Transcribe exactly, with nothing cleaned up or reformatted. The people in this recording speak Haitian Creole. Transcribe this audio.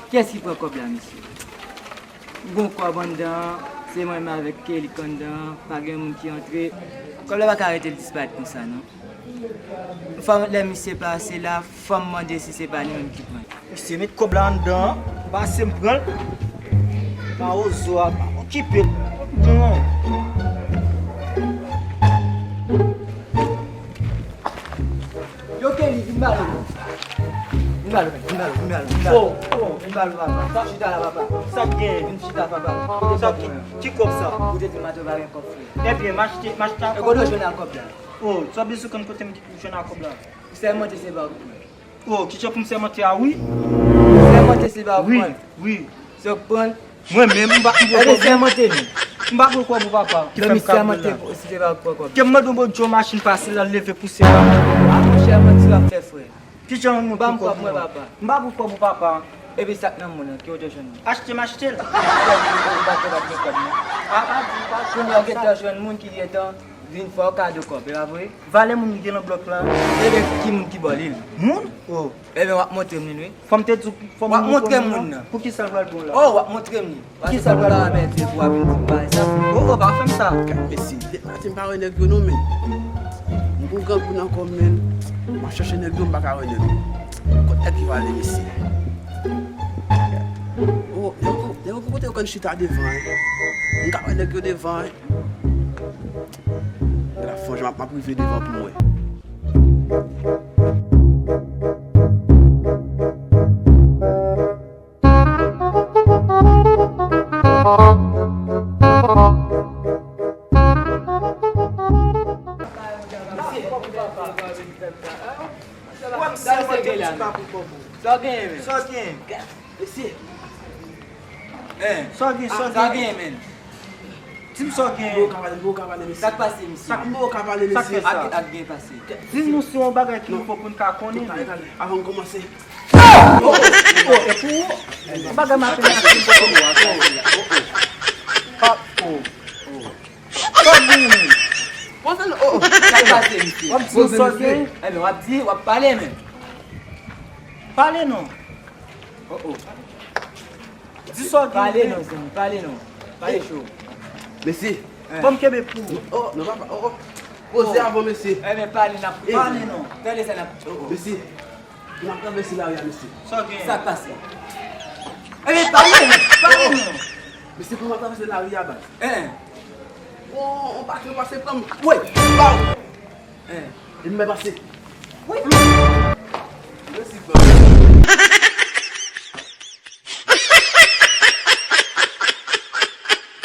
Kiyès ki pran kòb la, mesye? Gon kòb anndan an, se mwen menm avèk Kelly k anndan an, pa gen moun ki antre. Kòb la pa ka rete l disparèt konsa, non. Fò lè misye pase la, fò m mande si se pa li menm ki pran l. Misye met kòb la anndan an, pase m pran l. Mawozo a, pa okipe l. Non. Yo, Kelly, vin ba l. Vin ba l, vin ba l, vin ba l, vin ba l. Oh, oh. Vin ba l, papa. Chita la, papa. Sa k gen? Vin chita, papa. Sa ki, ki kòb sa? Ou te di m atò pa gen kòb, frè. Ebyen, m achte, m achte a. E kote w jwenn ak kòb la? Oh, sa w bezwen konn kote m jwenn ak kòb la? Sèmante se pa ou k pran. Oh, kijan pou m sèmante a, wi? Sèmante se pa ou k pran. Wi, wi. Se ou k pran. Mwen menm, m pa, m pa. Ebyen, sèmante nou. M pa pran kòb ou papa ki fè m kabri la. Sèmante si se pa ou k pran kòb. Ke m mande yon Bondye yon machin pase la, l leve pousye la. A monchè, manti w ap fè, frè. Kijan yon moun pran kòb mwen, papa? M pa pran kòb ou papa. Epi sa k nan men w lan, ki w te jwenn? Achte m achte l. Ou pa t gen kòb, non? A pa di, pa di. Kounye a w gentan jwenn moun ki gentan vin fè w kado kòb, e pa vre? Valè moun ki gen nan blòk la. Ebyen, ki moun ki ba w li? Moun? Oh. Ebyen, w ap montre m li, wi. Fò m te di w, fò m montre w moun nan. Poukisa l pral bon la? Oh, w ap montre m li. Poukisa l pral bon la? Mèt li pou w ap vin di m bagay sa. Oh, oh, pa fè m sa. Gad mesye, depi maten m pa wè nèg yo non, men. M gon grangou nan kò m, men. M ap chache nèg yo, m pa ka wè nèg yo. Kot nèg yo ale, mesye? Oh, nèg yo, nèg yo gon kote yo konn chita devan, en. M ka wè nèg yo devan, en. Gad la fanj, m ap, m ap rive devan pou m wè. Sa w genyen, men? Sa w genyen? Mesye. Hein? Sa w gen, sa w gen, men? Di m sa w gen. Sa k pase, mesye? Sa k pase, mesye? Ak, ak gen pase. Di nou si yon bagay ki fò pou n ka konnen. Avan n kòmanse. Oh, oh, oh, e pou ou? Bagay m ap fè la. Oh, oh, oh. Sa w gen, men? Sa k pase, mesye? W ap di sa w gen? Ebyen, w ap di, w ap pale, men. Pale non. Oh, oh. Di sa w gen. Pale non, zanmi, pale non. Pale cho. Mesye. Ban m kenbe pou ou. Oh, non, papa, oh, oh. Poze avan, mesye. Ebyen, pale, n ap pale non. Tande sa n ap, oh, oh. Mesye. Pou m ap travèse lari a, mesye. Sa w gen? Sa k pase? Ebyen, pale non, pale non. Mesye, pou m ap travèse lari a, baz. Hein? Bon, on pa, on pase pran m. Wi, ba w. Hein? Epi m pase. Wi.